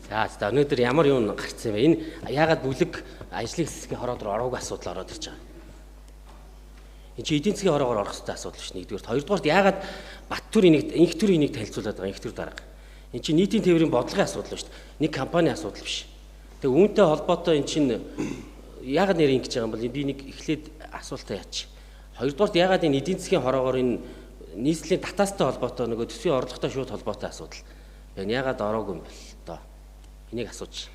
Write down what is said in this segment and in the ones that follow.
За за өнөөдөр ямар юм гарцсан бэ? Энэ яагаад бүлэг ажлын хэсгийн хороо дээр ороогүй асуудал ороод ирж байгаа. Энэ чи эдийн засгийн хороогоор орох хэрэгтэй асуудал биш нэгдүгээрт. Хоёрдугаарт яагаад Баттүр энийг инх төр энийг танилцуулаад байгаа инх төр дарга. Энэ чи нийтийн тээврийн бодлогын асуудал шүү дээ. Нэг компани асуудал биш. Тэгээ үүнтэй холбоотой энэ чинь яагаад нэр ингэж байгаа юм бол би нэг эхлээд асуултаа яач. Хоёрдугаарт яагаад энэ эдийн засгийн хороогоор энэ нийслэлийн татаастай холбоотой нөгөө төсвийн орлоготой шууд холбоотой асуудал байна. Яагаад ороогүй юм бэл доо. Энийг асууж.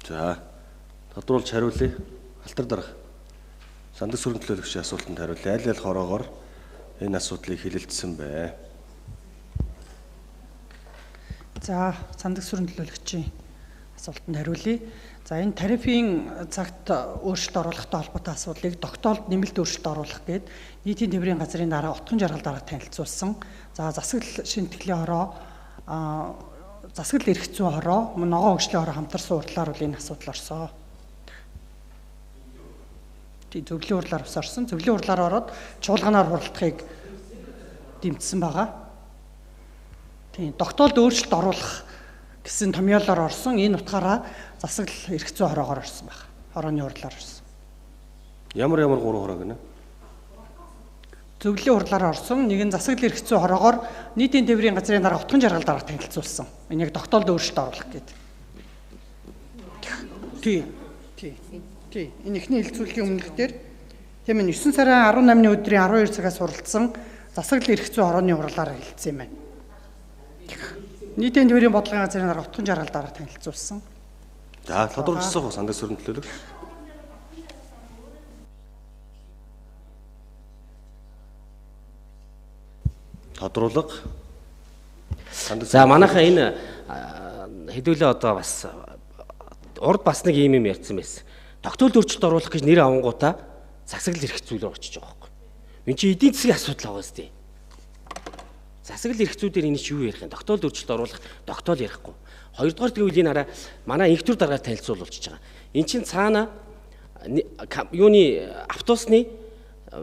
За тодруулж хариулъя. Алтар дарга. Сандаг сүрэн төлөөлөгчийн асуултанд хариулъя. Аль аль хороогоор энэ асуудлыг хилэлцсэн бэ? За сандаг сүрэн төлөөлөгчийн асуултанд хариулъя. За энэ тарифын цагт өөрчлөлт оруулахтай холбоотой асуудлыг тогтоолд нэмэлт өөрчлөлт оруулах гээд нийтийн тээврийн газрын дараа Отгон жаргал дарга танилцуулсан. За засаглал шинтгэлийн хороо засаглал эрх зүйн хороо, ногоон хөгжлийн хороо хамтарсан хурлаар бол энэ асуудал орсон. Тийм зөвлөлийн хурлаар бас орсон. Зөвлөлийн хурлаар ороод чуулганаар хуралдахыг дэмжсэн байгаа. Тийм тогтоолд өөрчлөлт оруулах гэсэн томьёолоор орсон. Энэ утгаараа засаглал эрх зүйн хороогоор орсон байна. Хорооны хурлаар орсон. Ямар гурван хороо гэнэ? Зөвлөлийн хурлаар орсон. Нэг нь засаглал эрх зүйн хороогоор нийтийн тээврийн газрын дарга Отгон жаргал дарга танилцуулсан. Энэ яг тогтоолд өөрчлөлт оруулах гэдэг. Тий. Тий. Тий. Энэ эхний хэлэлцүүлгийн өмнөх дээр тийм ээ 9 сарын 18-ны өдрийн 12 цагаас суралцсан засаглал эрх зүйн хорооны хурлаар хэлэлцсэн юм байна. Нийтийн тээврийн бодлогын газрын дарга Отгон жаргал дарга танилцуулсан. За тодруулсан хөө сандаг сүрэн төлөөлөгч. Тодруулга. За манайхаа энэ хэдүүлээ одоо бас урд бас нэг юм ярьсан байсан. Тогтоолд өөрчлөлт оруулах гэж нэр авангуудаа засаглал эрх зүйлээр очиж байгаа байхгүй. Энд чи эдийн засгийн асуудал байгаа сте. Засаглал эрх зүйдээр энэ чи юу ярих юм? Тогтоолд өөрчлөлт оруулах тогтоол ярихгүй. Хоёрдугаар тэгвэл энэ хараа манай инх төр даргаар танилцуулчихж байгаа. Эн чин цаана юуны автобусны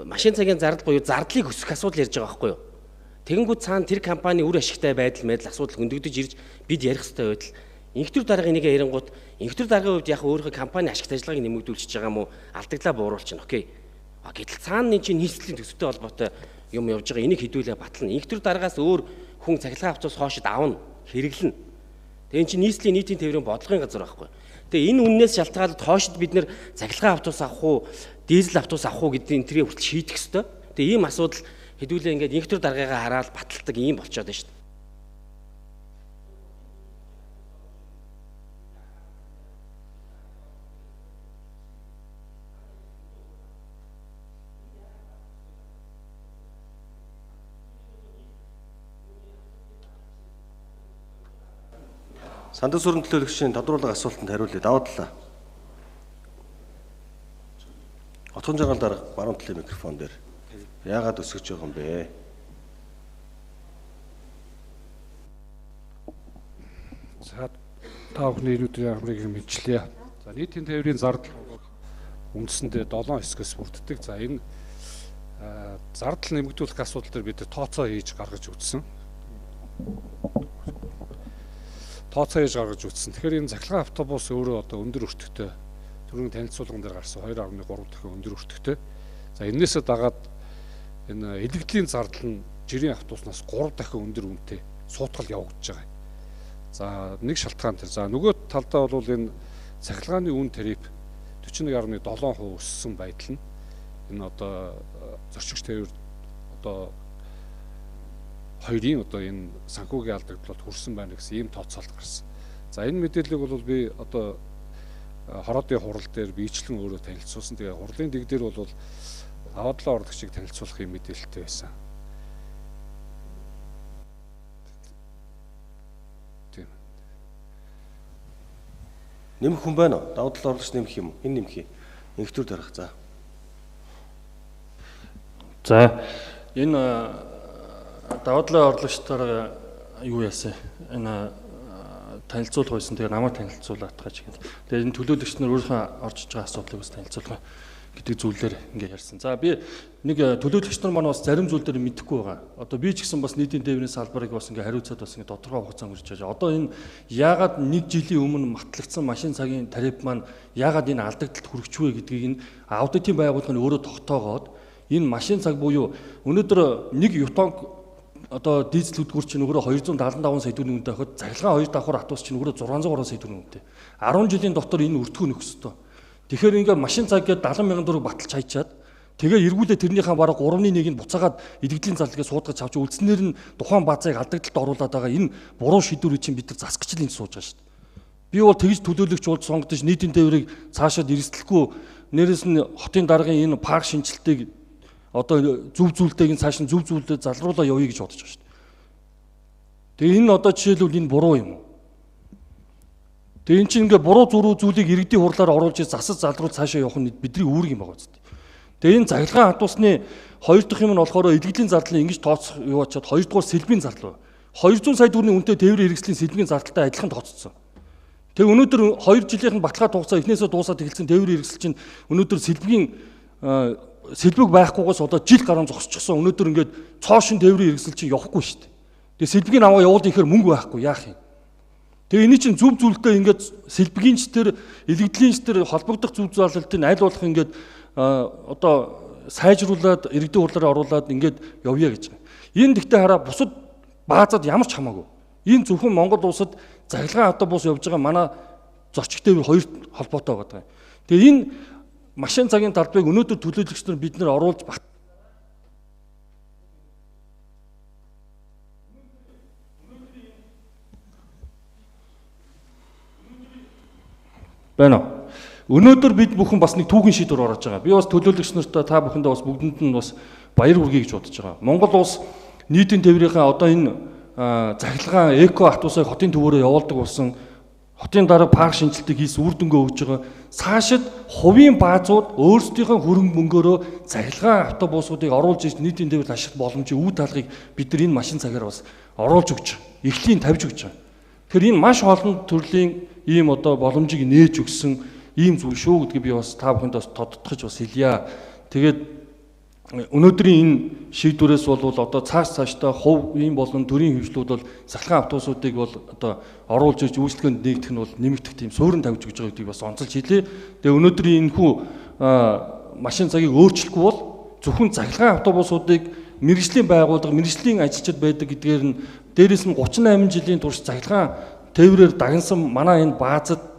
машин цагийн зардал буюу зардлыг өсгөх асуудал ярьж байгаа байхгүй юу? Тэгэнгүүт цаана тэр компани үр ашигтай байдал мэдл асуудал хөндөгдөж ирж бид ярих хэрэгтэй байдал. Инх төр даргын нэг ярингууд инх төр даргын хувьд яг өөрийнхөө компани ашигт ажиллагааг нэмэгдүүлчихэж байгаа юм уу? Алдаглаа бууруулчихна. Окей. А гэтэл цаана энэ чинь нийслэлийн төсөвтэй холбоотой юм явж байгаа. Энийг хэдүүлээ батлана. Инх төр даргаас өөр хүн цахилгаан автобус хоошид авна, хэрэглэнэ. Тэгээ энэ чинь нийслэлийн нийтийн тээврийн бодлогын газар байхгүй. Тэгээ энэ үннээс шалтгаалаад хоошид бид нэр цахилгаан автобус авах уу, дизель автобус авах уу гэдэг энэ тэрийг хүртэл шийдэх ёстой. Тэгээ ийм асуудал хэдүүлээ ингээд инх төр даргаагаа хараад баталдаг ийм болчоод байна шүү дээ. Сандаг сүрэн төлөөлөгчийн тодруулга асуултанд хариулъя. Даваа талаа. Отгон жаргал дарга баруун талын микрофон дээр яагаад өсгөж байгаа юм бэ? За та бүхний өнөөдрийн амрыг мэдчлээ. За нийтийн тээврийн зардал үндсэндээ 7 хэсгээс бүрддэг. За энэ зардал нэмэгдүүлэх асуудал дээр бид тооцоо хийж гаргаж үзсэн. Тэгэхээр энэ цахилгаан автобус өөрөө одоо өндөр өртөгтэй түрүүний танилцуулган дээр гарсан 2.3 дахин өндөр өртөгтэй. За энээсээ дагаад энэ элэгдлийн зардал нь жирийн автобуснаас 3 дахин өндөр үнэтэй суутгал явагдаж байгаа. За нэг шалтгаан тэр. За нөгөө талдаа бол энэ цахилгааны үн тариф 41.7% өссөн байдал нь энэ одоо зорчигч тээвэр одоо хоёрын одоо энэ санхүүгийн алдагдлууд хүрсэн байна гэсэн ийм тооцоолт гарсан. За энэ мэдээллийг бол би одоо хороодын хурал дээр биечлэн өөрөө танилцуулсан. Тэгээ хурлын дэг дээр бол даваа талын орлогчийг танилцуулах юм мэдээлэлтэй байсан. Тийм. Нэмэх хүн байна уу? Даваа талын орлогч нэмэх юм уу? Энэ нэмэх юм. Инх төр дарах. За. За энэ даваа талын орлогчдоор юу яасан? Энэ танилцуулах байсан. Тэгээ намайг танилцуулаад тахаж гэнэ. Тэгээ энэ төлөөлөгч нар өөрийнхөө орж иж байгаа асуудлыг бас танилцуулах. гэдэг зүйлээр ингээ ярьсан. За би нэг төлөөлөгч нар маань бас зарим зүйл дээр мэдэхгүй байгаа. Одоо би ч гэсэн бас нийтийн тээврийн салбарыг бас ингээ хариуцаад бас ингээ тодорхой хугацаа өнгөрч байгаа. Одоо энэ яагаад нэг жилийн өмнө батлагдсан машин цагийн тариф маань яагаад энэ алдагдалт хүрч вэ гэдгийг энэ аудитын байгууллага нь өөрөө тогтоогоод энэ машин цаг буюу өнөөдөр нэг ютонг одоо дизель хөдөлгүүр чинь өөрөө 275 сая төгрөгийн үнэтэй байхад цахилгаан 2 давхар автобус чинь өөрөө 603 сая төгрөгийн үнэтэй. 10 жилийн дотор энэ өртгөө нөхөх ёстой. Тэгэхээр ингээ машин цаг гээд 70 мянган төгрөг баталж хайчаад тэгээ эргүүлээ тэрнийхээ бараг 3.1-ийг нь буцаагаад илгэдлийн зарлалгээ суудгаж авч үлдснээр нь тухайн баазыг алдагдлалд оруулаад байгаа энэ буруу шийдвэрийг чинь бид нар засах гэж л энд сууж байгаа шүү дээ. Би бол тэгж төлөөлөгч болж сонгогдож нийтийн тээврийг цаашаад эрсдлэхгүй нэрээс нь хотын даргын энэ парк шинжилтийг одоо зөв зүйлтэйг нь цааш нь зөв зүйлдээ залруулаа явъя гэж бодож байгаа шүү дээ. Тэгээ энэ одоо жишээлбэл энэ буруу юм уу? Тэгээ эн чинь ингээ буруу зүрүү зүйлийг иргэдийн хурлаар оруулж засаж залруул цаашаа явах нь бидний үүрэг юм байгаа зү. Тэгээ энэ цахилгаан автобусны хоёр дахь юм нь болохоор илгэдлийн зардлыг ингэж тооцох юу ачаад хоёрдугаар сэлбийн зардал. 200 сая төгрөгийн үнэтэй тээврийн хэрэгслийн сэлбийн зардалтай адилхан тооцсон. Тэгээ өнөөдөр 2 жилийнх нь баталгаа хугацаа эхнээсээ дуусаад эхэлсэн тээврийн хэрэгсэл чинь өнөөдөр сэлбийн сэлбэг байхгүйгээс одоо жил гарan зогсчихсон. Өнөөдөр ингээд цоошин тээврийн хэрэгсэл чинь явахгүй шүү дээ. Тэгээ сэлбэгийн аваа явуул ихээр мөнгө байхгүй яах юм? Тэгээ энэ чинь зөв зүйлтэй ингээд сэлбэгийн ч тэр илгэдлийн ч тэр холбогдох зөв зарлалтыг аль болох ингээд одоо сайжруулад иргэдийн хурлаараа оруулаад ингээд явъя гэж байгаа. Энэ тэгтээ хараа бусад баазад ямар ч хамаагүй. Энэ зөвхөн Монгол улсад цахилгаан автобус явж байгаа манай зорчигтой хоёр холбоотой байгаа юм. Тэгээ энэ машин цагийн талбайг өнөөдөр төлөөлөгч нар бид нар оруулж бат байна уу? Өнөөдөр бид бүхэн бас нэг түүхэн шийдвэр оруулж байгаа. Би бас төлөөлөгч нартай та бүхэндээ бас бүгдэнд нь бас баяр хүргэе гэж бодож байгаа. Монгол улс нийтийн тээврийнхээ одоо энэ цахилгаан эко автобусыг хотын төвөөрөө явуулдаг болсон. Хотын дараа парк шинжилтийг хийс үр дүнгээ өгж байгаа. Цаашид хувийн баазууд өөрсдийнхөө хөрөнгө мөнгөөрөө цахилгаан автобусуудыг оруулж ирж нийтийн тээврт ашиглах боломжийг үе талхыг бид нар энэ машин цагаар бас оруулж өгч, эхлэлийн тавьж өгч байгаа. Тэгэхээр энэ маш олон төрлийн ийм одоо боломжийг нээж өгсөн ийм зүйл шүү гэдгийг би бас та бүхэнд бас тодтогч бас хэлье. Тэгээд өнөөдрийн энэ шийдвэрээс бол одоо цааш цаашдаа хувийн болон төрийн хөвшлүүд бол цахилгаан автобусуудыг бол одоо оруулж ирж үйлчлэгээнд нэгтгэх нь бол нэмэгдэх тийм суурин тавьж өгч байгаа гэдгийг бас онцолж хэлье. Тэгээ өнөөдрийн энэхүү машин цагийг өөрчлөхгүй бол зөвхөн цахилгаан автобусуудыг мэргэжлийн байгууллага, мэргэжлийн ажилчид байдаг гэдгээр нь дээрэс нь 38 жилийн турш цахилгаан тээврээр дагнсан манай энэ баазад